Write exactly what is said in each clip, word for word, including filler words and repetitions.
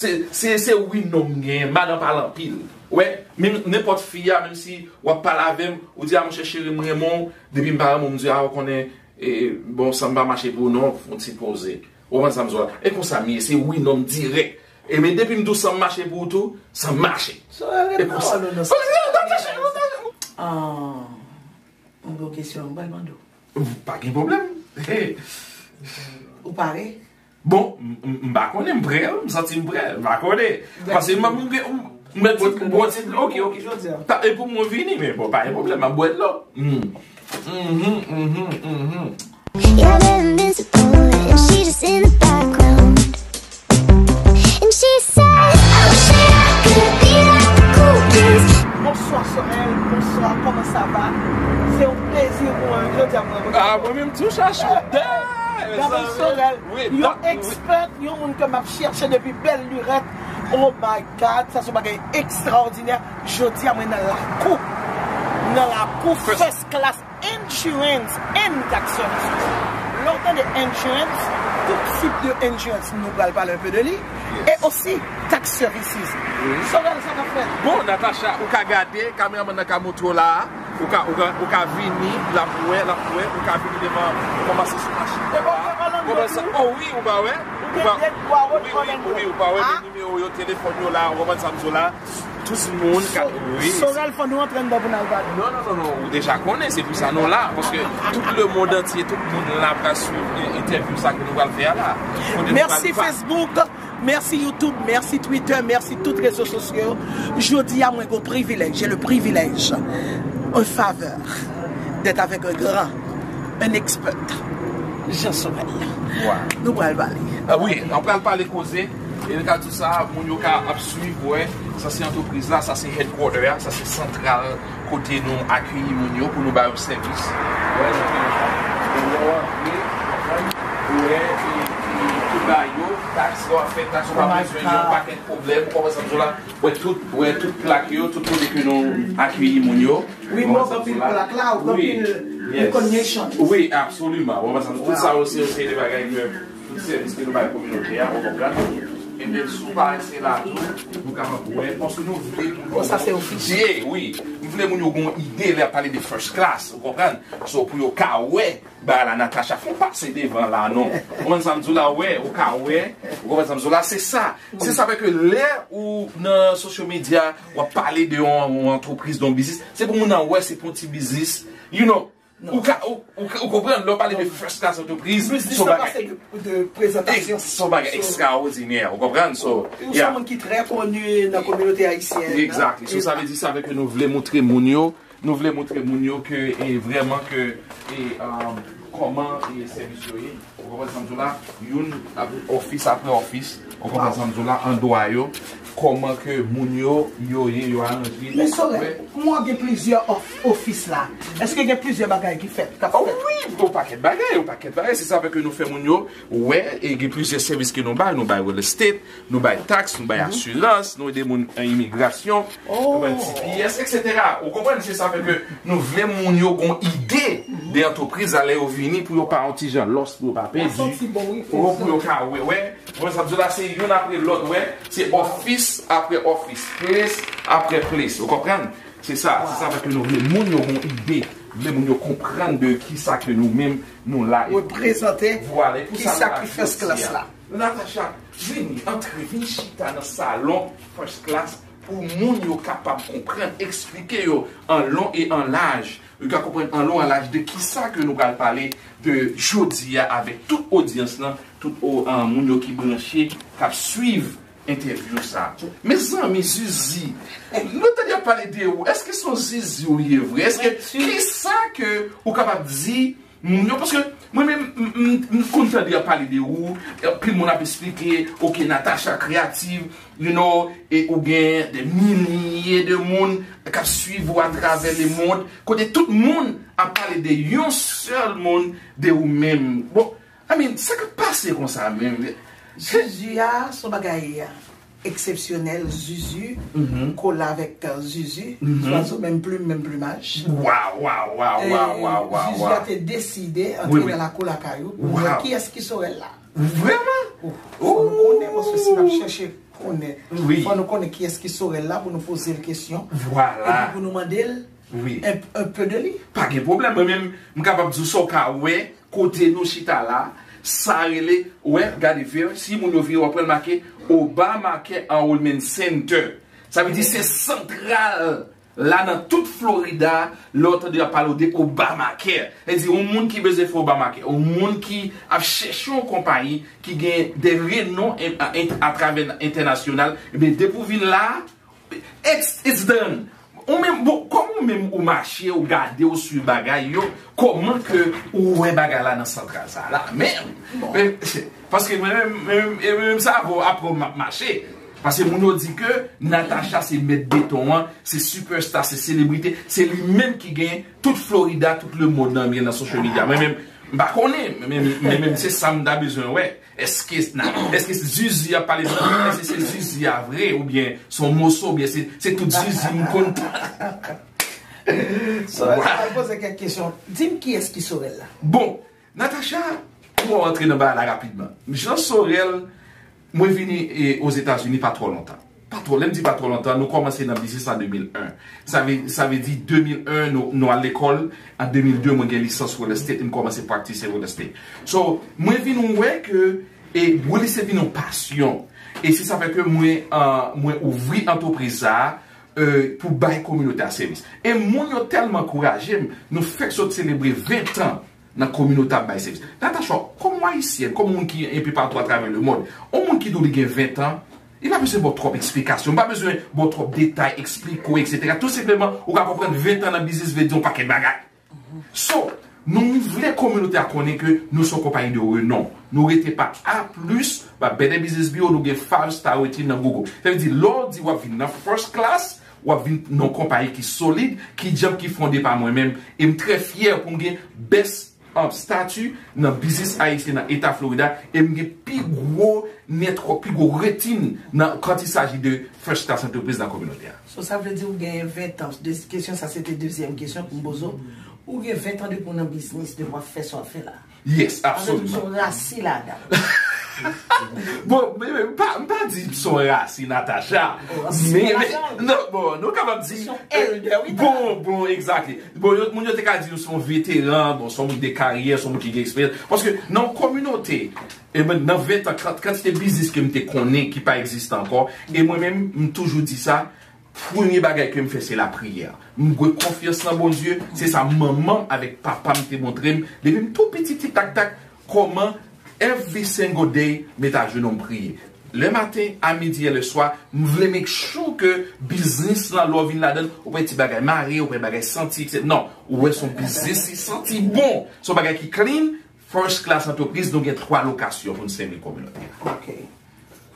Se, se, se wi non m genyen, madan pale anpil. Ou wè, menm nenpòt fi a, menm si w ap pale avè m, ou di, "A, monchè cheri, m renmen w." Depi m pa renmen w, m di, "A, ou konnen, e, bon, sa m pa mache pou ou non, fè yon ti poze." Ou konprann sa m di w la? E konsa m ye, se wi non m dirèk. E men depi m di w sa m mache pou ou tou, sa m mache. Sorel, ret nan wòl ou nan sa. Ah, mwen gen yon kesyon, mwen pral mande w. Pa gen pwoblèm. Ou pare? Bon, m, m, m pa konnen, m prè, m santi m prè, m pa konnen. Paske m, m, m, m, m, bon, bon, ok, ok. Ta, e pou mwen vini, men bon, pa gen pwoblèm, m ap bwè dlo. Mm. Mhm, mhm, mhm. Yeah, they're invisible, and she just in the background. And she says, "I wish that I could be like the cool kids." Bonswa Sorel, bonswa, kòman sa va? Se yon plezi pou mwen jodi a mwen retwouve. Ah, mwen menm tou, Chachou. Gabriel Sorel, yon expert, yon moun ke m ap chèche depi bèl lirèt. Oh my God, sa se yon bagay ekstraòdinè. Jodi a mwen nan lakou. Nan lakou first class. Insurance and tax services. Lè w tande insurance, tout tip de insurance, nou pral pale un peu de li, e osi tax services. Sorel, sa k ap fèt? Bon, Natacha, ou ka gade, kameramann nan ka montre w la a, ou ka, ou ka, ou ka vini, l ap wè, l ap wè, ou ka vini devan, ou kòmanse sou machin la a. Oh wi, ou pa wè? Ou pa, wi, wi, wi, ou pa wè, men nimewo yo, telefòn yo la, ou konprann sa m di w la? Tout moun ka, wi. Sorel, fò nou antre anndan pou n al pale. Non, non, non, non, ou deja konnen, se pou sa nou la, paske tout le monde entier, tout moun la pral swiv entèvyou sa ke nou pral fè a la. Mèsi Facebook, mèsi YouTube, mèsi Twitter, mèsi tout rezo sosyo. Jodi a, mwen gen privilèj, j'ai le privilège, une faveur d'être avec un grand, un expert, Jean Sorel. Nou pral pale. Ah wi, nou pral pale koze. E nou ka di sa, moun yo ka ap swiv, wè, sa se antrepriz la, sa se headquarter a, sa se santral kote nou akeyi moun yo pou nou ba yo sèvis. Wè, nou gen yon chak. E lè w antre, ou konprann, ou wè, e, e, tout bagay yo, taks, lè w ap fè taks, ou pa bezwen gen yon pakèt pwoblèm, ou konprann sa m di w la? Wè tout, wè tout plak yo, tout kote ke nou akeyi moun yo. Wi, mwen gen anpil plak la, ou gen anpil recognition. Wi, absoliman. Ou konprann sa m di w la? Tout sa yo se yon seri de bagay ke tout sèvis ke nou bay kominote a, ou konprann? Ebyen, si w parese la tou, nou kapab wè, paske nou vle pou yo ide, wi. Nou vle moun yo gen yon ide lè y ap pale de first class, ou konprann? So, pou yo ka wè, bagay la, Natacha, fè w pase devan la, non. Ou konprann sa m di w la, wè, ou ka wè, ou konprann sa m di w la, se sa. Se sa fè ke lè ou nan social media, w ap pale de yon, yon antrepriz, de yon biznis, se pou moun nan wè, se pou yon ti biznis, you know. Ou ka, ou, ou, ou konprann, lè w pale de first class entreprise, se yon bagay, se yon bagay ekstraòdinè, ou konprann? So, yeah. Ou se yon moun ki trè koni nan kominote ayisyèn. Exactly. So, sa vle di sa vle ke nou vle montre moun yo, nou vle montre moun yo ke, e, vrèman ke, e, um, kòman, e, sèvis yo ye. Ou konprann sa m di w la? Youn apre, office apre office. Ou konprann sa m di w la? Andwa yo. Kòman ke moun yo, yo ye, yo aranje. Men Sorel, mwen gen plizyè of-, office la. Èske gen plizyè bagay ki fèt, k ap fèt? Oh wi, yon pakèt bagay, yon pakèt bagay. Se sa fè ke nou fè moun yo wè, e gen plizyè sèvis ke nou bay. Nou bay real estate, nou bay taks, nou bay asirans, nou ede moun an imigrasyon, nou bay T P S, et cetera. Ou konprann? Se sa fè ke nou vle moun yo gon ide de antrepriz la lè yo vini pou yo pa yon ti jan lost, pou yo pa pèdi. Ou pou yo ka wè, wè. Mwen sa m di w la, se youn apre lòt, wè. Se office apre office, place apre place. Ou konprann? Se sa, se sa fè ke nou vle moun yo gon ide. Nou vle moun yo konprann de kisa ke nou menm nou la e reprezante. Vwala, e pou sa nou la jodi a. Natacha, vini, antre, vin chita nan salon first class pou moun yo kapab konprann, eksplike yo an lon e an laj. Yo ka konprann an lon an laj de kisa ke nou pral pale de jodi a avèk tout odyans lan, tout o-, an, moun yo ki branche, k ap swiv entèvyou sa. Mezanmi, Zuzu, nou tande y ap pale de ou. Èske se yon Zuzu ou ye vre? Èske, kisa ke ou kapab di moun yo, paske mwen menm, m, m, m konn tande y ap pale de ou, anpil moun ap eksplike, ok, Natacha kreyativ, you know, e ou gen de milye de moun k ap swiv ou atravè lemond, kote tout moun ap pale de yon sèl moun, de ou menm. Bon, I mean, sa k ap pase konsa menm? Zuzu a, se yon bagay eksepsyonèl, Zuzu, kole avèk, euh, Zuzu, zwazo, menm plim, menm plimaj. Waw, waw, waw, waw, waw, waw. Zuzu a te deside antre nan lakou lakay ou pou wè kiyès ki Sorel la. Vrèman? Fò nou konnen, paske si n ap chèche konnen. Wi. Fò nou konnen kiyès ki Sorel la pou nou poze l kesyon. Vwala. Epi pou nou mande l Wi. un, un peu de li. Pa gen pwoblèm. Mwen menm, m kapab di w sa w ka wè kote nou chita la. Sa rele, wè, gade vè, si moun yo vire, w ap wè l make Obamacare Enrollment Center. Sa vle di se santral la nan tout Florida, lè w tande y ap pale w de Obamacare. Sa vle di, yon moun ki bezwen fè Obamacare, yon moun ki ap chèche yon konpayi ki gen de renon en- en- atravè entènasyonal, ebyen, depi w vin la, it's, it's done. Ou menm, bon, kòman ou menm ou mache, ou gade, ou swiv bagay yo, kòman ke ou wè bagay la nan santral sa la menm? Men, paske mwen menm, mwen menm, e mwen menm sa, bon, apre m ap mache. Paske moun yo di ke Natacha se mèt beton an, se sipèsta, se selebrite, se li menm ki gen tout Florida, tout lemonn nan men nan social media. Mwen menm, m pa konnen, men, men, men, men se sa m ta bezwen wè. Èske, na, èske Zuzu ap pale de Natacha, èske se Zuzu a vre, oubyen se yon moso, oubyen se, se tout Zuzu m konn. Sorel, al poze kèk kesyon. Di m kiyès ki Sorel la? Bon, Natacha, pou mwen antre nan bagay la rapidman. Jan Sorel, mwen vini e, Ozetazini pa twò lontan. Pa twò, lè m di pa twò lontan, nou kòmanse nan biznis an de mil en. Sa vle, sa vle di de mil en, nou, nou al lekòl, an de mil de, mwen gen lisans real estate, e m kòmanse praktise real estate. So, mwen vin wè ke, e, real estate vin yon pasyon. E se sa fè ke mwen, ah, mwen ouvri antrepriz sa a, eh, pou bay kominote a sèvis. E moun yo tèlman ankouraje m, nou fèk sot selebre ven tan nan kominote ap bay sèvis. Natacha, kòm yon Ayisyèn, kòm yon moun ki enpe patou atravè lemonn, yon moun ki di w li gen ven tan, li pa bezwen ba w twòp eksplikasyon, li pa bezwen ba w twòp detay, eksplike w, etsetera. Tou senpleman, ou ka konprann ven tan nan biznis vle di yon pakèt bagay. So, nou vle kominote a konnen ke nou se yon konpayi de renon. Nou rete pa A plis, pa Better Business Bureau, nou gen five star rating nan Google. Sa vle di, lè w di w ap vin nan first class, w ap vin nan yon konpayi ki solid, ki djanm, ki fonde pa mwen menm. E m trè fyè pou m gen best, um, statut nan biznis ayisyen nan eta Florida, e m gen pi gwo network, pi gwo rating nan, quand il s'agit de first class entreprise nan kominote a. So, sa vle di ou genyen ven tan. De, kesyon sa se te dezyèm kesyon pou m poze w. Ou gen ven tan depi w nan biznis, depi w ap fè sa w ap fè la. Yes, absoliman. Sa vle di w se yon rasi ladan. Bon, men, men, m pa, m pa di m se yon rasi, Natacha. Men, men, non, bon, nou kapab di. Bon, bon, exactly. Bon, yo, moun yo te ka di nou se yon veteran, bon, se yon moun de karyè, se yon moun ki gen eksperyans. Paske nan yon kominote, e ben, nan ven tan, kan-, kantite biznis ke m te konnen ki pa egziste ankò, e mwen menm, m toujou di sa, premye bagay ke m fè, se lapriyè. M gen konfyans nan Bondye, se sa manman m avèk papa m te montre m. Depi m tou piti, ti tak tak, kòman every single day, m met ajounou m priye. Le maten, a midi e le swa, m vle make sure ke biznis lan, lè w vin ladan l, ou pa wè ti bagay mare, ou pa wè bagay santi, etsetera. Non, ou wè se yon biznis ki santi bon, se yon bagay ki clean, first class entreprise, nou gen twa lokasyon pou n sèvi kominote a. Ok.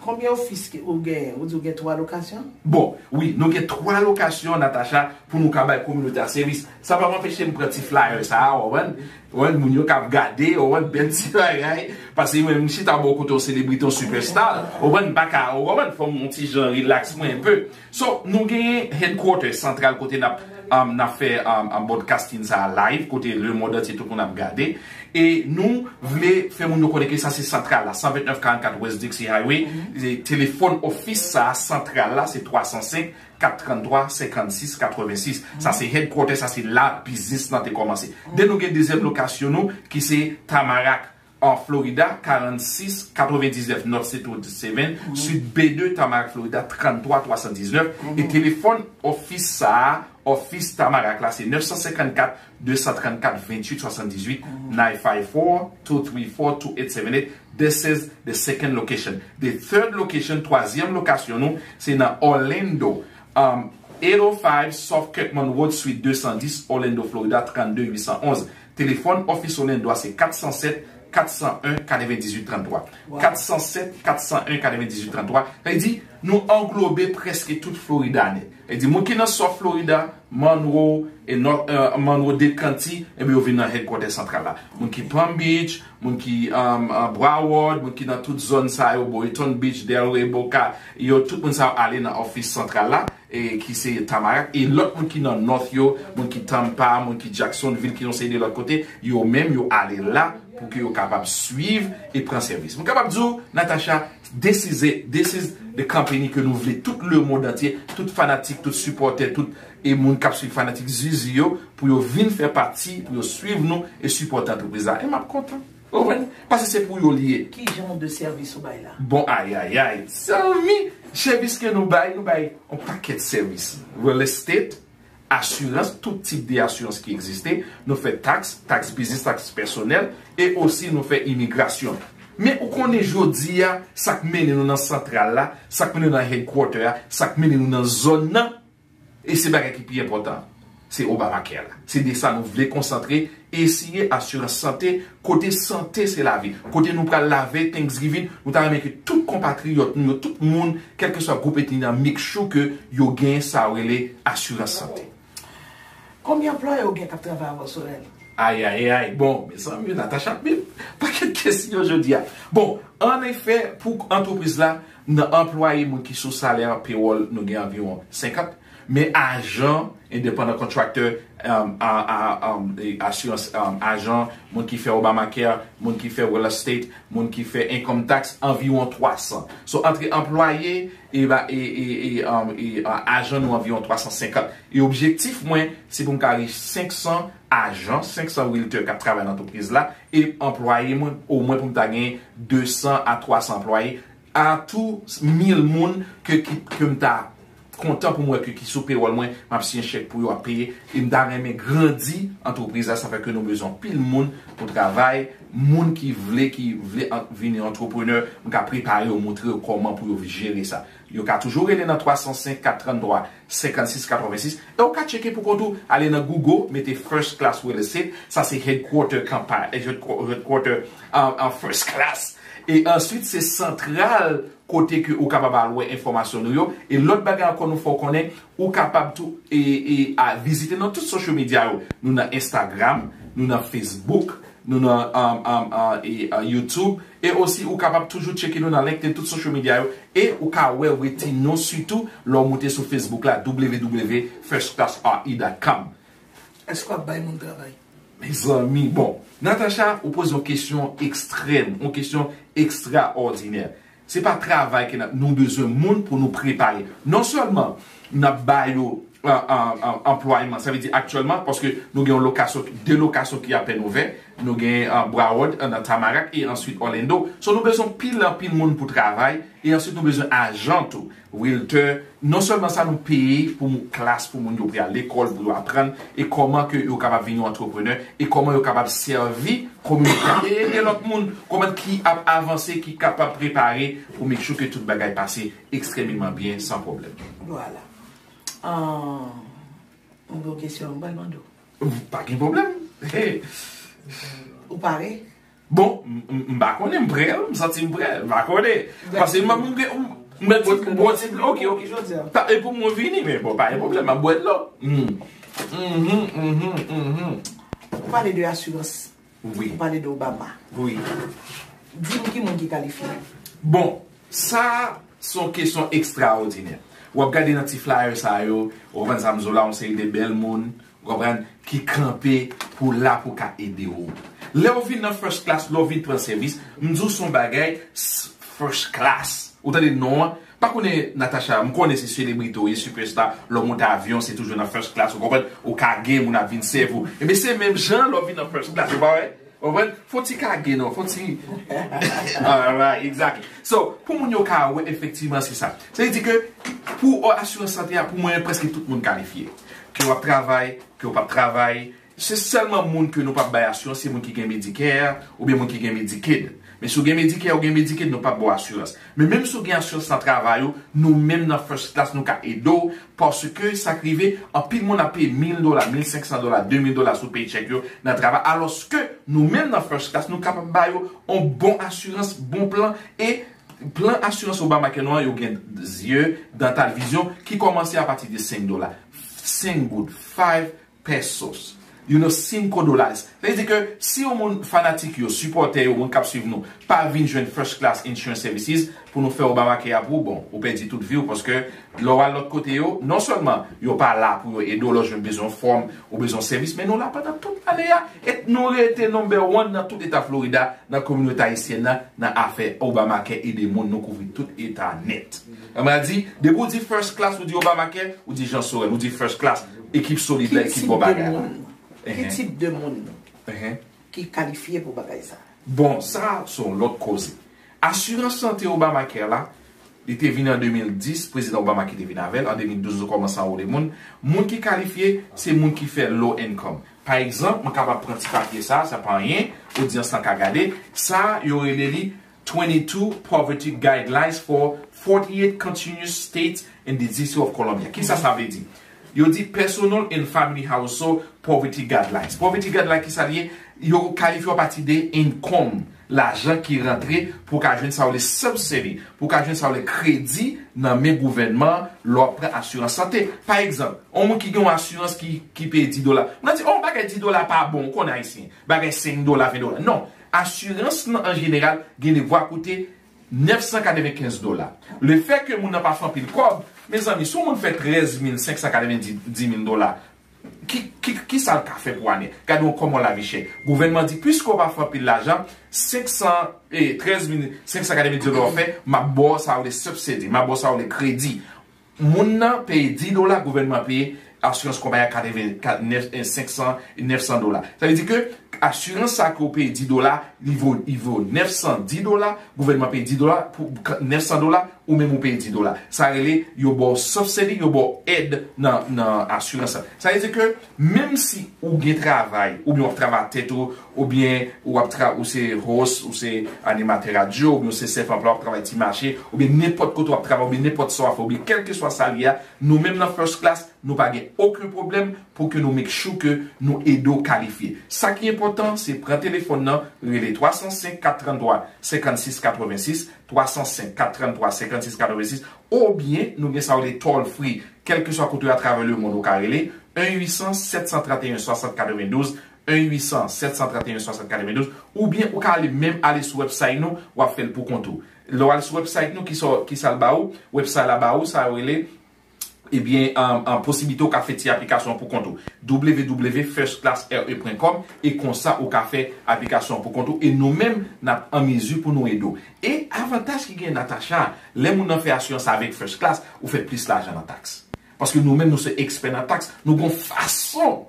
Konbyen ofis ki ou genyen? Ou di ou gen twa lokasyon? Bon, wi, nou gen twa lokasyon, Natacha, pou nou ka bay kominote a sèvis. Sa pa m anpeche m pran ti flyer sa a, w konprann? Ou konprann, moun yo k ap gade, ou konprann, bèl ti bagay. Paske mwen, m chita bò kote yon selebrite, yon superstar. Ou konprann, m pa ka, ou konprann, fò m yon ti jan relax mwen enpe. So, nou genyen headquarter santral kote n ap, um, n ap fè, um, um, broadcasting sa a live, kote lemonn antye tout moun ap gade. E nou vle fè moun yo konnen ke sa se santral la, san vennèf karannkat West Dixie Highway. E telefòn ofis sa a, santral la, se twa san senk, kat tranntwa, senkannsis, katrevensis. Sa se headquarter, sa se la biznis lan te kòmanse. Den nou gen dezyèm lokasyon nou, ki se Tamarac, an Florida, karannsis katrevendiznèf North State Road seven, Suite B de, Tamarac, Florida, tranntwa twa san diznèf. E telefòn ofis sa a, ofis Tamarac la, se nèf san senkannkat, de san trannkat, venntuit swasanndizuit, nine five four, two three four, two eight seven eight. This is the second location. The third location, twazyèm lokasyon nou, se nan Orlando. Um, eight oh five South Kirkman Road, Suite de san dis, Orlando, Florida, trannde uit san onz. Telefòn ofis Orlando a se kat san sèt, kat san en, katrevendizuit tranntwa. Kat san sèt, kat san en, katrevendizuit tranntwa. Sa vle di, nou anglobe prèske tout Florida nèt. Sa vle di, moun ki nan South Florida, Monroe, e North, eh, Monroe, Dade County, ebyen, yo vin nan headquarter santral la. Moun ki Palm Beach, moun ki, um, uh, Broward, moun ki nan tout zòn sa yo, Boynton Beach, Delray, Boca, yo, tout moun sa yo ale nan ofis santral la, e ki se Tamarac, e lòt moun ki nan North yo, moun ki Tampa, moun ki Jacksonville, ki yon seri de lòt kote, yo menm, yo ale la, pou ke yo kapab swiv e pran sèvis. M kapab di w, Natacha, this is it. This is the company ke nou vle tout lemonn antye, tout fanatik, tout sipòtè, tout e moun k ap swiv fanatik Zuzu yo, pou yo vin fè pati, pou yo swiv nou e sipòte antrepriz la. E m ap kontan. Ou konprann? Paske se pou yo li ye. Ki jan de sèvis ou bay la? Bon, ayayay. Zanmi, sèvis ke nou bay, nou bay yon pakèt sèvis. Real estate, asirans, tout tip de asirans ki egziste. Nou fè taks, taks biznis, taks pèsonèl, e osi nou fè imigrasyon. Men ou konnen jodi a, sa k mennen nou nan santral la, sa k mennen nou nan headquarter a, sa k mennen nou nan zòn nan, e se bagay ki pi enpòtan, se Obamacare la. Se de sa nou vle konsantre, eseye asirans sante, kote sante se lavi. Kote nou pral lave Thanksgiving, nou ta renmen ke tout konpatriyòt nou yo, tout moun, kèlkeswa gwoup etni nan, make sure ke yo gen sa yo rele asirans sante. Konbyen anplwaye ou gen k ap travay avè w, Sorel? Ayayay, bon, mezanmi, Natacha ap met pakèt kesyon jodi a. Bon, an efè, pou antrepriz la, nan anplwaye moun ki sou salè, payroll, nou gen anviwon senkant. Men ajan, independent contractor, um, a, a, um, e asirans, um, ajan, moun ki fè Obamacare, moun ki fè real estate, moun ki fè income tax, anviwon twa san. So, antre anplwaye e, ba, e, e, e, um, e, uh, ajan nou anviwon twa san senkant. E objektif mwen, se pou m ka rich senk san ajan, senk san realtor k ap travay nan antrepriz la, e anplwaye mwen, omwen pou m ta gen de san a twa san anplwaye, a tou mil moun ke, ke, ke m ta kontan pou m wè ke ki sou payroll mwen, m ap siyen chèk pou yo ap peye, e m ta renmen grandi antrepriz la, sa fè ke nou bezwen anpil moun pou travay, moun ki vle, ki vle an, vini antreprenè, m ka prepare yo, montre yo kòman pou yo jere sa. Yo ka toujou rele nan twa san senk kat trannntwa senkannsis katrevensis, e ou ka tcheke pou kont ou, ale nan Google, mete First Class Real Estate, sa se headquarter kanpay, headquarter, headquarter, um, um, First Class. E answit, se santral kote ke ou kapab al wè enfòmasyon nou yo. E lòt bagay ankò nou fè w konnen, ou kapab tou e, e, a vizite nan tout social media yo. Nou nan Instagram, nou nan Facebook, nou nan um, um, uh, e, uh, YouTube. E osi, ou kapab toujou tcheke nou nan LinkedIn, tout social media yo. E ou ka wè weti nou sitou lè w moute sou Facebook la, w w w first class r e dot com. Èske w ap bay moun travay? Mezanmi, bon, Natacha, ou poze yon kesyon ekstrèm, yon kesyon ekstraòdinè. Se pa travay ke n ap, nou bezwen moun pou nou prepare. Non sèlman n ap ba yo an, an, an, anplwayman, sa vle di aktyèlman, paske nou gen yon lokasyon, de lokasyon ki apèn ouvè, nou gen an Broward, an nan Tamarac, e answit Orlando. So, nou bezwen pil anpil moun pou travay, e answit nou bezwen ajan tou, realtor. Non sèlman sa, nou peye pou moun, klas pou moun yo pou y al lekòl, pou yo aprann, e kòman ke yo kapab vin yon antreprenè, e kòman yo kapab sèvi kominote a, e ede lòt moun, kòman ki ap avanse, ki kapab prepare pou make sure ke tout bagay pase ekstrèmeman byen, san pwoblèm. Vwala. Ahn, mwen gen yon kesyon mwen pral mande w. Pa gen pwoblèm. Ou pare? Bon, m, m, m pa konnen, m prè, m santi m prè, m pa konnen. Paske m, m, m, m, bon, bon, bon, ok, ok. Ta, e pou mwen vini, men bon, pa gen pwoblèm, m ap bwè dlo. Hmm. Mhm, mhm, mhm. Ou pale de asirans. Wi. Ou pale de Obama. Wi. Di m ki moun ki kalifye. Bon, sa, se yon kesyon ekstraòdinè. W ap gade nan ti flyer sa yo, ou konprann sa m di w la, yon seri de bèl moun, ou konprann, ki kanpe pou la pou ka ede w. Lè w vin nan first class, lè w vin pran sèvis, m di w se yon bagay s, first class. Ou tande non an? Pa konnen, Natacha, m konnen se selebrite w ye, superstar, lè w monte avyon, se toujou nan first class, ou konprann? Ou kage, moun ap vin sèvi w. Ebyen, se menm jan lè w vin nan first class, ou pa wè? Ou konprann? Fò ti kage non, fò ti. Alright, exactly. So, pou moun yo ka wè, efektivman, se sa. Sa vle di ke pou asirans sante a, pou mwen, prèske tout moun kalifye. Ke w ap travay, ke w p ap travay, se sèlman moun ke nou p ap bay asirans, se moun ki gen Medicare oubyen moun ki gen Medicaid. Men si w gen Medicare ou gen Medicaid, nou p ap ba w asirans. Men menm si w gen asirans nan travay ou, nou menm nan first class, nou ka ede w. Paske sa k rive, anpil moun ap peye mil dola, mil senk san dola, de mil dola sou paycheck yo nan travay. Alòske nou menm nan first class, nou kapab ba yo yon bon asirans, bon plan. E plan asirans Obamacare nou an, yo gen zye, dantal, vizyon, ki kòmanse apati de senk dola. Senk goud, five pesos. You know, Cinco Dólares. Sa vle di ke si yon moun fanatik yo, sipòtè yo, moun k ap swiv nou, pa vin jwenn First Class Insurance Services pou nou fè Obamacare a pou ou, bon, ou pèdi tout vi w, paske lè w al lòt kote yo, non sèlman yo pa la pou yo ede w lè w jwenn bezwen yon fòm ou bezwen yon sèvis, men nou la pandan tout ane a, e nou rete number one nan tout eta Florida, nan kominote ayisyèn nan, nan afè Obamacare, ede moun, nou kouvri tout eta nèt. Mwen di, depi w di First Class, ou di Obamacare, ou di Jean Sorel, ou di First Class, ekip solid la, ekip bon bagay la. Ki tip de moun ki kalifye pou bagay sa? Bon, sa se yon lòt koze. Asirans sante Obamacare la, li te vini an de mil dis, prezidan Obama ki te vini avè l, an de mil douz nou kòmanse anwole moun. Moun ki kalifye, se moun ki fè low income. Pa egzanp, mwen kapab pran ti papye sa, sa pa anyen, odyans lan ka gade, sa yo rele li twenty-two Poverty Guidelines for forty-eight Contiguous States and the District of Columbia. Kisa sa vle di? Yo di Personal and Family Household Poverty Guidelines. Poverty Guidelines, kisa li ye? Yo kalifye w apati de income, lajan ki rantre, pou w ka jwenn sa yo rele subsidy, pou w ka jwenn sa yo rele kredi nan men gouvènman an lè w ap pran asirans sante. Pa egzanp, yon moun ki gen yon asirans ki, ki peye dis dola. Moun nan di, oh, bagay dis dola pa bon, ou konnen ayisyen. Bagay senk dola, ven dola. Non. Asirans lan, an jeneral, gen devwa koute nèf san katrevenkenz dola. Lefètke moun nan pa fè anpil kòb, mezanmi, si yon moun fè trèz mil senk san katrevendiz mil dola, ki, ki, ki sa l ka fè pou ane? Gade yon kòman lavi chè. Gouvènman di, piske w pa fè anpil lajan, senk san, e, trèz mil senk san katrevendiz dola w fè, m ap ba w sa yo rele subsidy, m ap ba w sa yo rele kredi. Moun nan peye dis dola, gouvènman peye asirans konpayi a katreven, kat, nèf, eh, senk san, nèf san dola. Sa vle di ke asirans sa ke w peye dis dola, li vo, li vo nèf san dis dola, gouvènman peye dis dola, pou ka, nèf san dola, ou menm ou peye dis dola. Sa rele, yo ba w subsidy, yo ba w èd nan, nan asirans sa. Sa vle di ke menm si ou gen travay, oubyen w ap travay a tèt ou, oubyen w ap tra, ou se host, ou se animatè radyo, oubyen w se sèf anplwaye, w ap travay ti mache, oubyen nenpòt kote w ap travay, oubyen nenpòt sa w ap fè, oubyen kèlkeswa sa l ye a, nou menm nan First Class, nou pa gen okenn pwoblèm pou ke nou make sure ke nou ede w kalifye. Sa ki enpòtan, se pran telefòn nan, rele twa san senk kat tranntwa senkannsis katrevensis, twa san senk kat tranntwa senkannsis katrevensis, oubyen nou gen sa yo rele toll free, kèlkeswa kote w ye atravè lemonn, ou ka rele en uit san sèt san tranteyen swasant katrevendouz, en uit san sèt san tranteyen swasant katrevendouz, oubyen ou ka ale menm ale sou website nou, w ap fè l pou kont ou. Lè w al sou website nou, ki sa, ki sa l ba ou? Website la ba ou, sa yo rele, ebyen, an, an posiblite ou ka fè ti aplikasyon pou kont ou. W W W first class R E point com, e konsa ou ka fè aplikasyon pou kont ou. E nou menm, n ap an mezi pou nou ede w. E avantaj ki gen Natacha, lè moun nan fè asirans avèk First Class, ou fè plis lajan nan taks. Paske nou menm, nou se ekspè nan taks, nou gon fason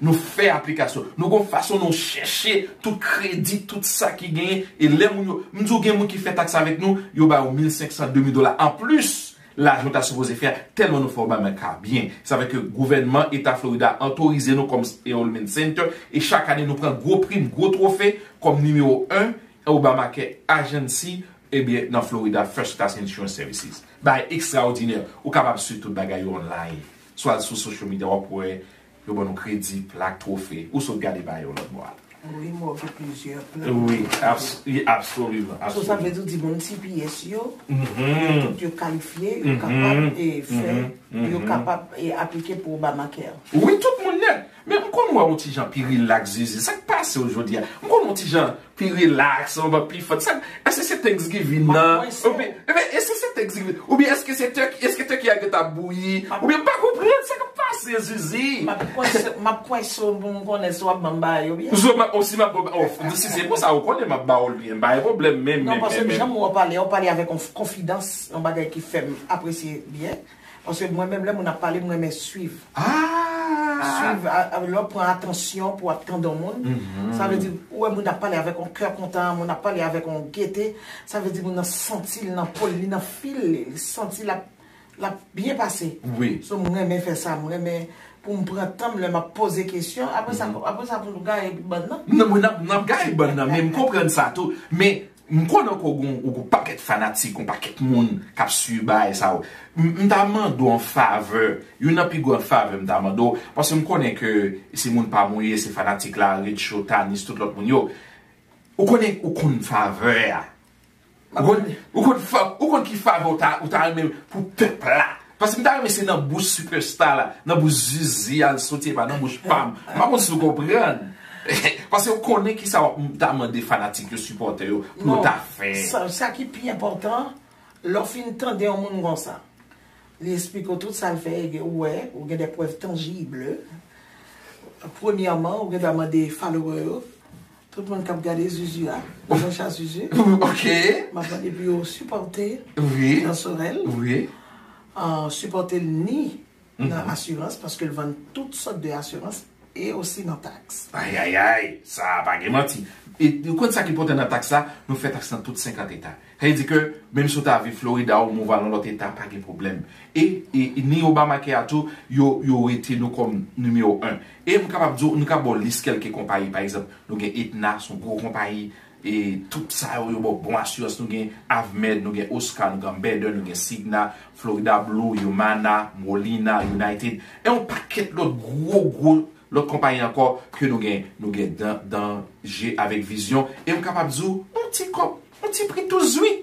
nou fè aplikasyon. Nou gon fason nou chèche tout kredi, tout sa ki genyen. E lè moun yo, m di w gen moun ki fè taks avèk nou, yo ba yo mil senk san, de mil dola anplis lajan w ta sipoze fè a, tèlman nou fè Obamacare byen. Sa vle ke gouvènman eta Florida otorize nou kòm Enrollment Center, e chak ane nou pran gwo prim, gwo twofe kòm nimewo en Obamacare Agency, ebyen, nan Florida, First Class Insurance Services. Bagay ekstraòdinè. Ou kapab swiv tout bagay yo online. Swa al sou social media, w ap wè yo ban nou kredi, plak, twofe. Ou sot gade bagay yo lòt bò a. Wi, mwen gen plizyè plak. Wi, abs-, wi, absoliman, absoliman. So, sa vle di, di moun T P S yo, tout yo kalifye, yo kapab, e, fè, yo kapab, e, aplike pou Obamacare. Wi, tout moun nèt. Men m konn wè yon ti jan pi rilaks, Zizi. Sa k pase w jodi a? M konn wè yon ti jan pi rilaks, yon pi fun. Sa, èske se Thanksgiving nan? Oubyen, ebyen, èske se Thanksgiving? Oubyen èske se turkey, èske turkey a gentan ap bouyi? Oubyen m pa konprann sa k ap pase, Zizi. M ap kwense, m ap kwense w pou m konnen si w ap ban m bagay yo byen. Zo, m ap, o, si m ap ban w, o, si se pou sa, ou konnen m ap ba w l byen. M pa gen pwoblèm, men, men, men. Non, paske m janm wè w pale, w pale avèk yon konfidans, yon bagay ki fè m apresye byen. Paske mwen menm, lè moun ap pale, m renmen swiv. Ah! Swiv, a, a, lè w pran atansyon pou w ap tande yon moun, sa vle di, ou wè moun ap pale avèk yon kè kontan, moun ap pale avèk yon gete, sa vle di moun nan santi l nan po l, li nan fil li, li santi l ap, l ap byen pase. Wi. So, m renmen fè sa, m renmen pou m pran tan m lè m ap poze kesyon, apre sa, apre sa pou nou gaye bann nan. Non, mwen n ap, n ap gaye bann nan, men m konprann sa tou. Men, M konnen ke w gon, w gon pakèt fanatik, yon pakèt moun k ap swiv bagay sa yo. M, m ta mande w yon favè. Youn nan pi gran favè m ta mande w, paske m konnen ke se moun pa m ou ye, se fanatik la, Red Show, Tanis, tout lòt moun yo. Ou konnen, ou konn favè a. Ou konn, ou konn fa-, ou konn ki favè ou ta, ou ta renmen pou pèp la. Paske m ta renmen se nan bouch Superstar la, nan bouch Zuzu a l soti, e pa nan bouch pa m. M pa konn si w konprann. Paske w konnen kisa w ap ta mande fanatik yo, sipòtè yo, pou yo ta fè. Sa, sa ki pi enpòtan, lè w fin tande yon moun konsa, li esplike w tout sa l fè, e ou wè, ou gen de prèv tanjib. Premyèman, ou gen dwa mande follower yo, tout moun k ap gade Zuzu a, Jean Charles Zuzu, Ok. M ap mande pou yo sipòte Wi. Jean Sorel, Wi. Ah, sipòte l ni nan asirans, paske l vann tout sòt de asirans, e osi nan taks. Ayayay, sa pa gen manti. E ou konn sa ki enpòtan nan taks la? Nou fè taks nan tout senkant eta. Sa vle di ke menm si w ta viv Florida ou move al nan lòt eta, pa gen pwoblèm. E, e, e ni Obamacare a tou, yo, yo rete nou kòm nimewo en. E m kapab di w, nou ka ba w lis kèlke konpayi, pa egzanp, nou gen Aetna, se yon gwo konpayi, e tout sa yo, yo ba w bon asirans, nou gen Avmed, nou gen Oscar, nou gen Better, nou gen Cigna, Florida Blue, Humana, Molina, United, e yon pakèt lòt gwo, gwo, lòt konpayi ankò ke nou gen, nou gen Dan, Dan, Je avèk Vizyon, e m kapab di w, yon ti kòb, yon ti pri tou zwi.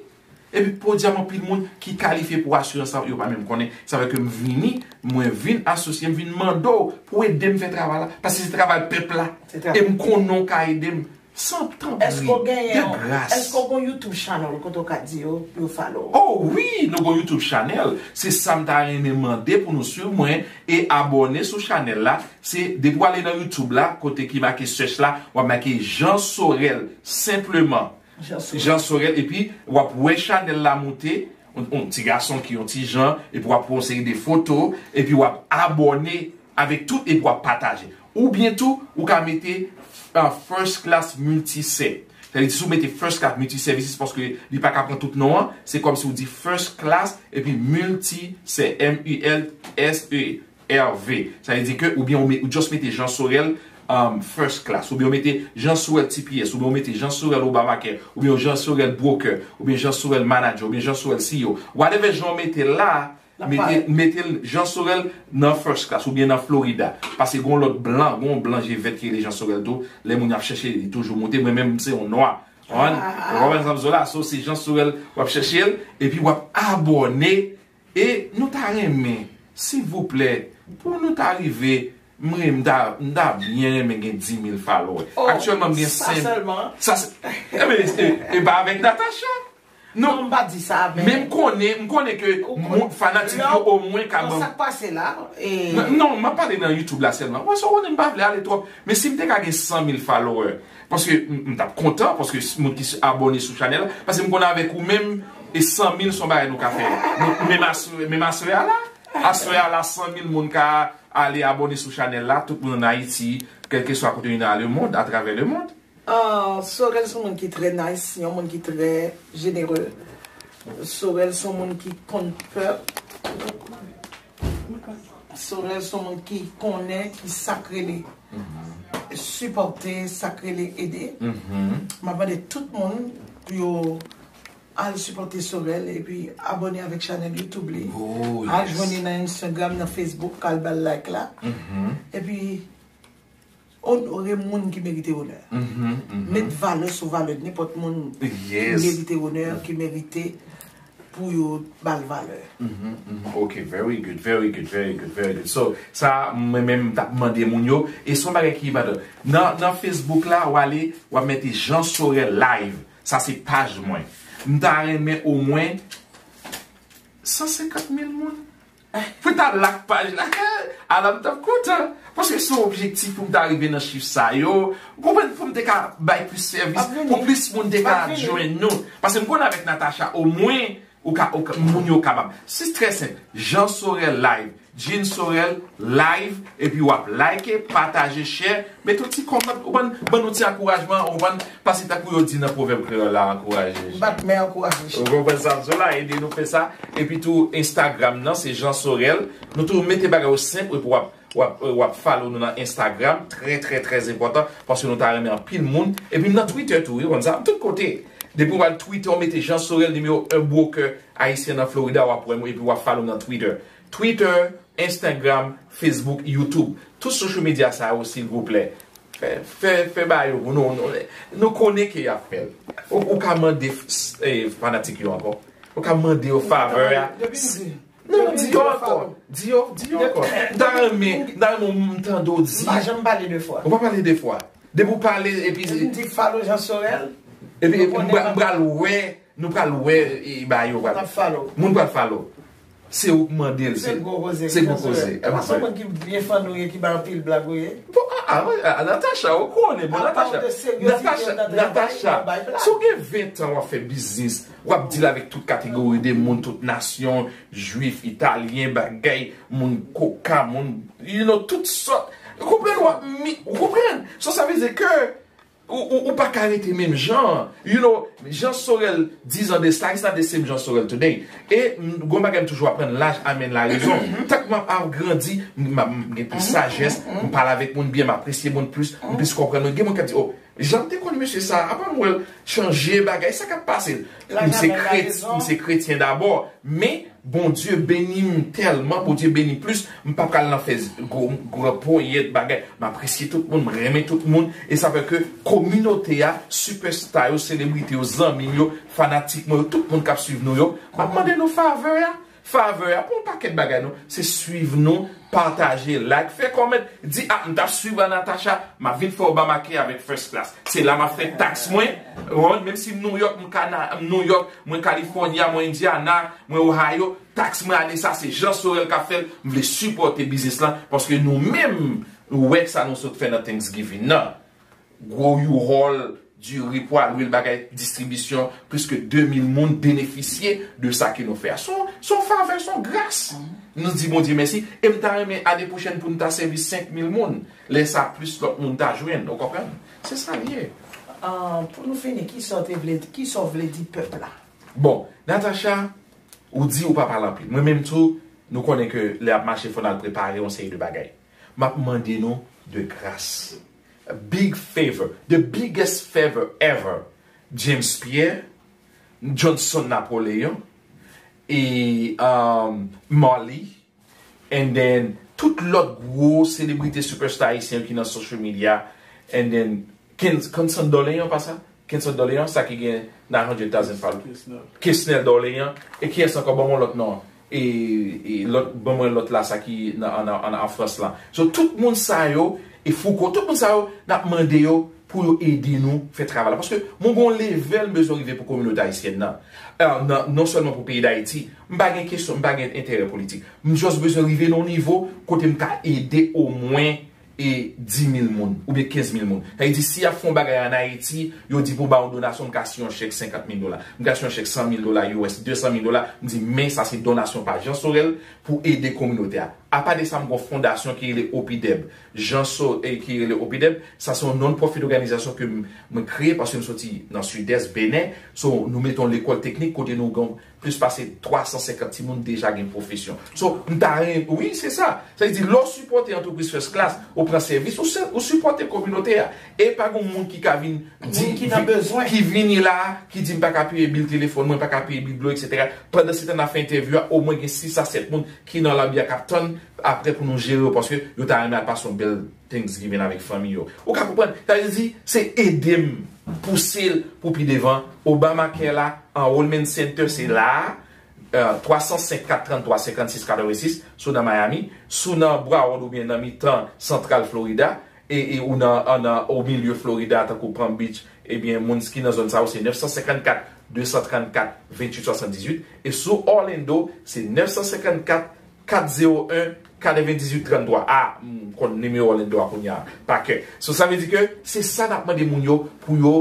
Epi podiab anpil moun ki kalifye pou asirans la, yo pa menm konnen. Sa fè ke m vini, mwen vin asosye, m vin mande w pou w ede m fè travay la. Paske se travay pèp la. Se travay. E m konnen w ka ede m. San tanpri, Èske w genyen de yon, gras. Èske w gen yon YouTube channel kote w ka di yo pou yo follow w? Oh wi, nou gen yon YouTube channel. Se sa m ta renmen mande pou nou swiv mwen e abòne sou channel la. Se depi w ale nan YouTube la, kote ki make search la, w ap make Jean Sorel, senpleman. Jean Sorel. Jean Sorel, epi w ap wè chanèl la moute, yon, yon ti gason ki yon ti jan, epi w ap pran yon seri de foto, epi w ap abòne avèk tout, epi w ap pataje. Oubyen tou, ou ka mete, ah, First Class Multi-Ser. Sa vle di, si w mete First Class Multi-Services, paske li pa ka pran tout non an, se kòmsi w di First Class, epi Multi-Ser, M U L S E. R V. Sa vle di ke, oubyen ou, met, ou just mete Jean Sorel, um, First Class, oubyen ou mete Jean Sorel T P S, oubyen ou mete Jean Sorel Obamacare, oubyen Jean Sorel Broker, oubyen Jean Sorel Manager, oubyen Jean Sorel C E O. Whatever jan w mete l la, mete, mete l Jean Sorel nan First Class, oubyen nan Florida. Paske gon lòt blan, gon blan je vèt ki rele Jean Sorel tou. Lè moun ap chèche, li toujou moute. Mwen menm, se yon nwa. Ou konprann? Ou konprann sa m di w la? So, se Jean Sorel w ap chèche l, epi w ap abòne. E nou ta renmen, silvouplè, pou nou ta rive, mwen, m ta, m ta byen renmen gen dis mil followers. Oh, aktyèlman, m gen sa senk. Sèlman? Sa se, e, e, e pa avèk Natacha? Non, m pa di sa, men, men m konnen, m konnen ke moun, fanatik yo omwen ka ban m. Non, sa k pase la, e non, non, m ap pale nan YouTube la sèlman. Wè, sa w konnen m pa vle ale twòp. Men si m te ka gen san mil followers, paske m, m t ap kontan, paske s-, moun ki s-, abòne sou chanèl la, paske m konnen avèk ou menm, e san mil se yon bagay nou ka fè. Nou, menm aswè, menm aswè a la, aswè a la, san mil moun ka ale abòne sou chanèl la, tout moun ann Ayiti, kèlkeswa kote yo nan lemond, atravè lemond. Ah, Sorel se yon moun ki trè nice, yon moun ki trè jenere. Sorel se yon moun ki konn pèp. Sorel se yon moun ki konnen ki sa k rele sipòte, sa k rele ede. M ap mande tout moun pou yo al sipòte Sorel epi abòne avèk chanèl YouTube li. Oh, al jwenn li nan Instagram, nan Facebook, al ba l like la. Epi onore moun ki merite onè. Met valè sou valè, nenpòt moun ki merite onè, ki merite pou yo ba l valè. Ok, very good, very good, very good, very good. So, sa, mwen menm, m t ap mande moun yo, e se yon bagay ki enpòtan. Nan, nan Facebook la, w ale, w ap mete Jean Sorel Live. Sa se paj mwen. M ta renmen omwen san senkant mil moun. Pou ta lak paj la, ala m t ap kontan. Paske se yon objektif pou m ta rive nan chif sa yo. Ou konprann, pou m te ka bay plis sèvis, pou plis moun te ka jwenn nou. Paske m konnen avèk Natacha, omwen, ou ka, ou ka, moun yo kapab. Se trè senp. Jean Sorel Live, Jean Sorel Live, epi w ap like, pataje, share, mete yon ti kòmant, ou ban, ban nou ti ankourajman, ou ban, paske tankou yo di nan pwovèb kreyòl la, ankouraje. Bat men ankouraje. Ou konprann sa m di w la, ede nou fè sa. Epi tou, Instagram nan, se Jean Sorel. Nou tou mete bagay yo senp, epi w ap, w ap, w ap follow nou nan Instagram. Trè, trè, trè enpòtan, paske nou ta renmen anpil moun. Epi m nan Twitter tou, wi, ou konn sa, m tout kote. Depi w al Twitter, w mete Jean Sorel, nimewo en broker ayisyen nan Florida, w ap wè m, epi w ap follow m nan Twitter. Twitter, Instagram, Facebook, YouTube. Tout social media sa yo, silvouplè. Fè, fè, fè ba yo pou nou, nou, nou konnen ke y ap fè l. Ou, ou ka mande f-, s-, eh, fanatik yo ankò. Ou ka mande yo favè a. Depi m di, Non, non, di yo ankò. Di yo, di yo ankò. M ta renmen, m ta renmen m tande w di. M pa janm pale de fwa. Ou pa pale de fwa. Depi w pale, epi. Depi m di follow Jean Sorel. Epi, epi m pral wè, nou pral wè, e, ba yo pral. Moun pral follow. Se ou k mande l, se gwo koze. Se gwo koze. Paske moun ki byen fan ou ye, ki bay anpil blag ou ye. Bon, a, a, a, Natacha, ou konnen, bon, Natacha. Natacha, Natacha, si w gen ven tan w ap fè biznis, w ap deal avèk tout kategori de moun, tout nasyon, jwif, italyen, bagay, moun koka, moun, you know, tout sòt. Ou konprann, w ap mi, ou konprann? So, sa vle di ke ou, ou, ou pa ka rete menm jan. You know, Jean Sorel, dizan de sa, it's not the same Jean Sorel today. E m, gon bagay m toujou aprann, laj amèn larezon. Tank m ap, ap grandi, m, m ap gen plis sajès, m pale avèk moun byen, m apresye moun plis, m plis konprann moun. Gen moun k ap di, oh, jan m te konn mesye sa, apa m wè l chanje bagay, sa k ap pase? M se kret-, m se kretyen dabò, men Bondye beni m tèlman, Bondye beni m plis, m pa pral nan fè gwo, gwo ponyèt bagay. M apresye tout moun, m renmen tout moun, e sa fè ke kominote a, sipèsta yo, selebrite yo, zanmi m yo, fanatik mwen yo, tout moun k ap swiv nou yo, m ap mande nou favè a. Favè a pou yon pakèt bagay non, se swiv nou, pataje, like, fè comment, di, ah, m t ap swiv a Natacha, m ap vin fè Obamacare avèk First Class. Se la m ap fè taks mwen, menm si m New York, m Kana-, m New York, mwen California, mwen Indiana, mwen Ohio, taks mwen ane sa se Jean Sorel k ap fè l, m vle sipòte biznis lan, paske nou menm, nou wè sa nou sot fè nan Thanksgiving nan. Gwo U-Haul, diri, pwa, lwil, bagay, distribisyon, plis ke de mil moun benefisye de sa ke nou fè a. Se yon, se yon favè, se yon gras. Nou di Bondye mèsi. E m ta renmen ane pwochèn pou n ta sèvi senk mil moun. Lè sa, plis lòt moun ta jwenn. Ou konprann? Se sa l ye. Ah, pou nou fini, kisa w te vle, kisa w vle di pèp la? Bon, Natacha, ou di ou pa pale anpil. Mwen menm tou, nou konnen ke lè ap mache, fò n al prepare yon seri de bagay. M ap mande nou de gras. Big favor, the biggest favor ever. James Pierre, Johnson Napoleon, e, um, Marley, and then tout lòt gwo selebrite, superstar ayisyen ki nan social media, and then Ken-, Kenson Dorlean, pa sa? Kenson Dorlean, sa ki gen nine hundred thousand followers. Kesnel. Kesnel Dorlean, e kiyès ankò? Ban mwen lòt non. E, e lòt, ban mwen lòt la, sa ki nan, an, an, an Frans lan. So, tout moun sa yo, e Foucault, tout moun sa yo, n ap mande yo pou yo ede nou fè travay la. Paske mwen gon level m bezwen rive pou kominote ayisyèn nan. Eh, nan, non sèlman pou peyi Dayiti, m pa gen kesyon, m pa gen enterè politik. M just bezwen rive nan yon nivo kote m ka ede omwen e dis mil moun, oubyen kenz mil moun. Sa vle di, si y ap fè yon bagay ann Ayiti, yo di pou ba yon donasyon, m ka siyen yon chèk senkant mil dola, m ka siyen yon chèk san mil dola U S, de san mil dola, m di, men sa se donasyon pa Jean Sorel pou ede kominote a. Apa de sa, m gon fondasyon ki rele OPIDEB. Jean So-, e ki rele OPIDEB, sa se yon non-profit òganizasyon ke m, mwen kreye paske m soti nan Sidès, Benin. So, nou mete yon lekòl teknik kote nou gen plis pase twa san senkant timoun deja gen pwofesyon. So, m ta ren-, wi, se sa. Sa vle di, lè w sipòte antrepriz First Class, ou pran sèvis, ou se, ou sipòte kominote a. E pa gen moun ki ka vin di, ki nan vi-, bezwen, ki vini la, ki di, "M pa ka peye bil telefòn mwen, m pa ka peye bil dlo, et cetera" Pandan se tan n ap fè entèvyou a, omwen gen sis a sèt moun ki nan labi a k ap tann apre pou nou jere yo, paske yo ta renmen al pase yon bèl Thanksgiving avèk fanmi yo. Ou ka konprann? Sa vle di, se ede m pouse l pou pi devan. Obamacare la, Enrollment Center, se la a, euh, twa san senk kat trannntwa senkannsis katrevensis, si w nan Miami, si w nan Broward oubyen nan mitan santral Florida, e, e ou nan, an, nan, o milye Florida, tankou Palm Beach, ebyen, moun ki nan zòn sa yo, se nèf san senkannkat de san trannkat venntuit swasanndizuit, e si w Orlando, se nèf san senkannkat kat zewo en katrevendizuit tranntwa. A, m konn nimewo Orlando a kounye a pa kè. So, sa vle di ke se sa n ap mande moun yo pou yo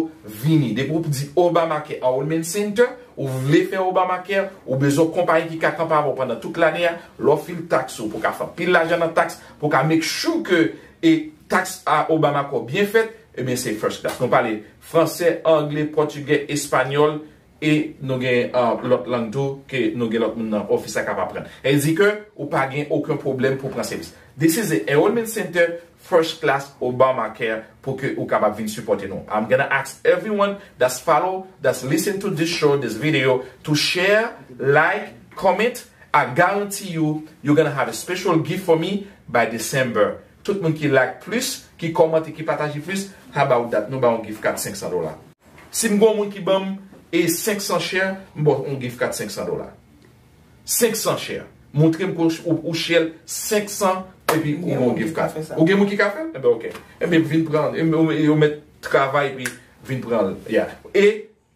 vini. Depi w di Obamacare Enrollment Center, ou vle fè Obamacare, ou bezwen yon konpayi ki ka kanpe avè w pandan tout lane a, lè w file taks ou, pou w ka fè anpil lajan nan taks, pou w ka make sure ke, e, taks a Obamacare byen fèt, ebyen, se First Class. Nou pale fransè, anglè, pòtigè, espanyòl, e nou gen, uh, lòt lang tou ke nou gen lòt moun nan ofis la k ap aprann. E di ke ou pa gen okenn pwoblèm pou pran sèvis. This is the Enrollment Center, First Class, Obamacare, pou ke ou kapab vin sipòte nou. I'm gonna ask everyone that's follow, that's listen to this show, this video, to share, like, comment. I guarantee you, you're gonna have a special gift for me by December. Tout moun ki like plis, ki kòmante, ki pataje plis, how about that? Nou ba yon gift card senk san dola. Si m gen yon moun ki ban m, e, senk san share, m ba w yon gift card senk san dola. Senk san share. Montre m kon ou, ou share l senk san, epi ou gen yon gift card. Ou gen moun ki ka fè l? Enben, ok. Enben, vin pran l. Enben, yo mèt travay, epi vin pran l. Yeah. E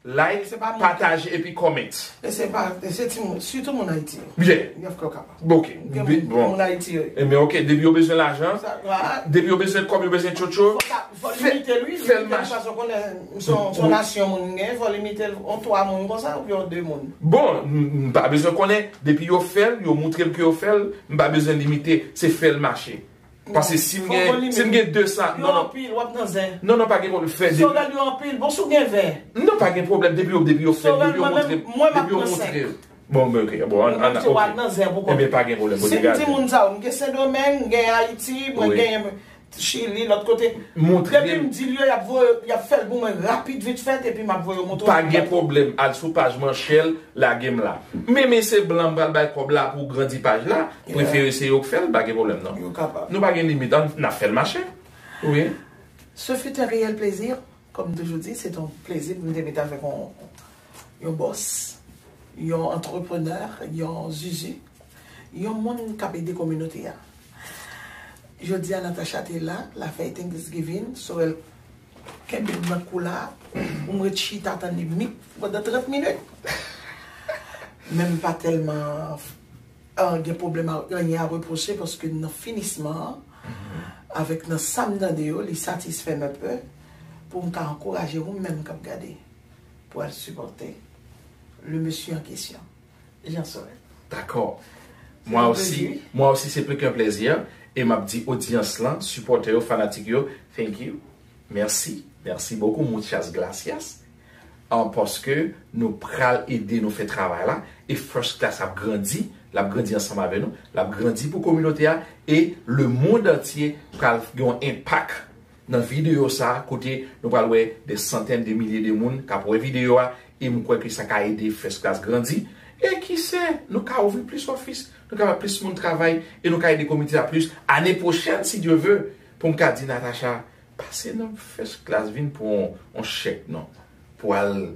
like, pataje, epi comment. E se pa, e se timoun, sitou moun Ayiti yo. Yeah. Y ap fè w kapab. Ok. Gen moun, bon, moun Ayiti yo. Enben, ok, depi yo bezwen lajan, depi yo bezwen kòb, yo bezwen tchotcho, fò l imite l, wi, fè l mache. Paske w konnen, se yon, se yon nasyon moun gen, fò l imite l, yon twa moun konsa, oubyen yon de moun. Bon, m, m pa bezwen konnen, depi yo fè l, yo montre m ke yo fè l, m pa bezwen l imite, se fè l mache. Paske si m gen, si m gen de san, non, non. Yo anpil, w ap nan zen. Non, non, pa gen pwoblèm, fè de. Si w gade yo anpil, bon, si w gen ven. Non, pa gen pwoblèm, depi yo, depi yo fè l, depi yo montre, depi yo montre. Bon, men, ok, bon, an, an, ok. Enben, pa gen pwoblèm, bon, degaj. Si m di moun sa yo, m gen Sendomeng, m gen Ayiti, mwen gen Chili, lòt kote. Depi m di l yo, y ap voye, y ap fè l pou mwen rapid, vit fèt, epi m ap voye yo montre w. Pa gen pwoblèm, al sou paj mwen, share l, lage m la. Men, men se blan m pral bay kòb la pou grandi paj la, prefere se yo k fè l, pa gen pwoblèm, non. Yo kapab. Nou pa gen limit, an, n ap fè l mache. Wi. Ce fut un réel plaisir. Comme toujours dit, c'est un plaisir pou m te met avèk yon, yon bòs, yon antreprenè, yon zuzu, yon moun k ap ede kominote a. Jodi a, Natacha te la, l a fè Thanksgiving, Sorel kenbe m nan kou la, pou m ret chita tann li m pandan trant minit. Men m pa tèlman, ah, gen pwoblèm a, anyen a repwoche, paske nan finisman an, avèk nan sa m tande yo, li satisfè m enpe, pou m ka ankouraje ou menm k ap gade, pou al sipòte le monsieur en question, Jean Sorel. Dakò. Mwen osi, mwen osi, se plis ke yon plèzi. E m ap di odyans lan, sipòtè yo, fanatik yo, thank you. Mèsi. Mèsi bokou. Muchas gracias. An, paske nou pral ede nou fè travay la. E First Class ap grandi. L ap grandi ansanm avè nou. L ap grandi pou kominote a. E lemonn antye pral gen yon enpak nan videyo sa a, kote nou pral wè de santèn de milye de moun k ap wè videyo a, e m kwè ke sa ka ede First Class grandi. E kise, nou ka ouvri plis ofis, nou ka fè plis moun travay, e nou ka ede kominote a plis. Ane pwochèn, si Dye ve, pou m ka di Natacha, pase nan First Class, vin pran yon, yon chèk, non, pou al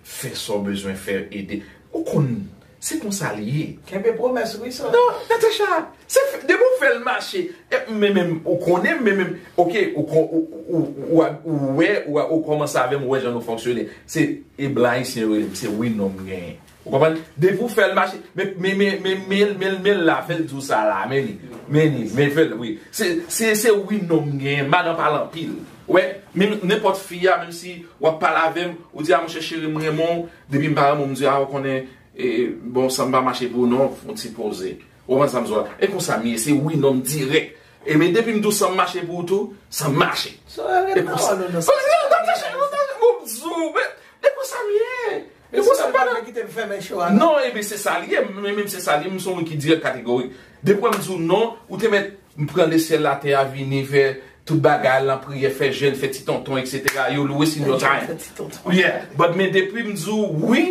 fè sa w bezwen fè, ede. Ou konn, se konsa l ye. Kenbe pwomès, wi, sa. Non, Natacha, se f-, depi w fè l mache, e, men menm, ou konnen, men menm, ok, ou kon-, ou, ou, ou, ou, ou wè, ou, ou kòmanse avè m, ou wè jan nou fonksyone. Se, e blan ayisyen yo rele m, se wi non m genyen. Ou konprann? Depi w fè l mache, men, men, men, men, men, men, men la, fè l di w sa la, men li, men li, men fè l, wi. Se, se, se wi non m genyen, madan pale anpil. Ou wè, menm nenpòt fi a, menm si w ap pale avè m, ou di, a, monchè cheri, m renmen w, depi m pa renmen w, m di, a, ou konnen, e, bon, sa m pa mache pou ou non, fon ti poze. Ou konprann sa m di w la? E konsa m ye, se wi non m dirèk. E men depi m di w sa m mache pou ou tou, sa m mache. E konsa. Bon, m di w, men, e konsa m ye. E konsa m pa nan. Kite m fèmen cho a, non? Non, ebyen se sa l ye, men menm se sa l ye, m se yon moun ki dirèk kategorik. Depi w wè m di w non, ou te mèt m pran lesyèl latè a vini fè tout bagay lan priyè, fè jèn, fè ti tonton, etsetera. You wasting your time. Fè ti tonton. Yeah, but men depi m di w wi,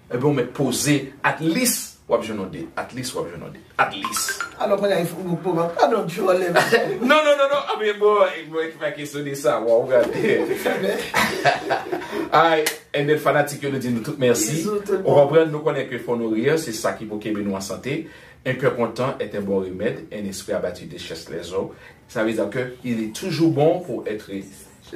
ebyen, ou mèt poze, at least, w ap jwenn yon de, at least, w ap jwenn yon de, at least. Alò, pandan, pandan djòl. Non, non, non, non, a, men bon, e, bon, e ki pa kesyon de sa, wa, ou gade. Ay, and then fanatik yo, nou di nou tout mèsi. Bizou tout le monde. Ou konprann, nou konnen ke fò nou ri, se sa ki pou kenbe nou an sante. Un cœur content est un bon remède, un esprit abattu déchaîne les os. Ça veut dire que il est toujours bon pour être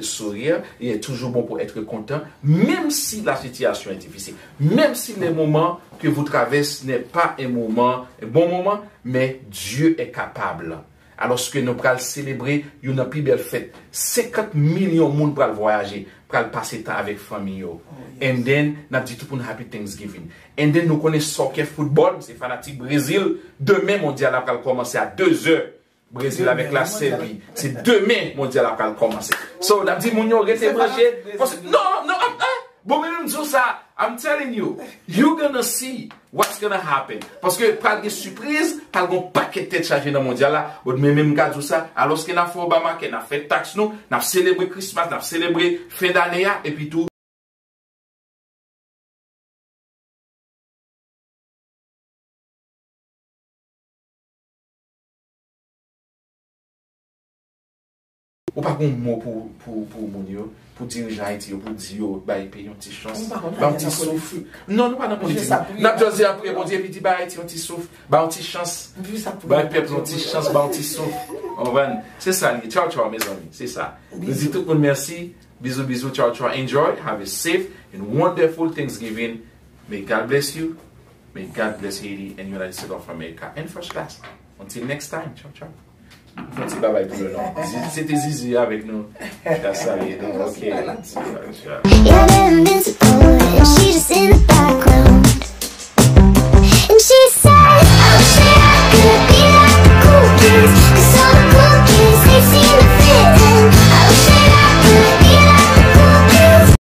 sourire, il est toujours bon pour être content, même si la situation est difficile, même si les moments que vous traversez n'est pas un moment, un bon moment, mais Dieu est capable. Alòske nou pral selebre youn nan pi bèl fèt. Senkant milyon moun pral vwayaje, pral pase tan avèk fanmi yo. And then, n ap di tout moun Happy Thanksgiving. And then, nou konnen soccer, football, m se fanatik Brezil. Demen, mondyal la pral kòmanse a de zè. Brezil avèk la Sèbi. Se demen mondyal la pral kòmanse. So, n ap di moun yo rete branche. Paske, non, non, ah, ah, bon, men m di w sa, I'm telling you, you gonna see what's gonna happen. Paske pral gen sipriz, pral gen yon pakèt tèt chaje nan mondyal la. But men, men m ka di w sa, alòske n ap fè Obamacare, n ap fè taks nou, n ap selebre Christmas, n ap selebre fen dane a, epi tou, Ou pa gen mo pou, pou, pou moun yo, pou dirijan Ayiti yo, pou di yo bay peyi yon ti chans, bay yon ti souf. Non, nou pa nan politik. N ap just di ap priye Bondye epi di bay Ayiti yon ti souf, bay yon ti chans, bay pèp yon ti chans, bay yon ti souf. Ou konprann? Se sa li ye. Tchaw, tchaw, mezanmi. Se sa. Nou di tout moun mèsi. Bizou, bizou, tchaw, tchaw. Enjoy. Have a safe and wonderful Thanksgiving. May God bless you. May God bless Haiti and United States of America and first class. Until next time. Tchaw, tchaw. Fè ti babay pou yo non. Zi- Se te Zizi avèk nou. Ka salye nou. Ok. Tchaw, tchaw. Got an invincible, and she just in the background.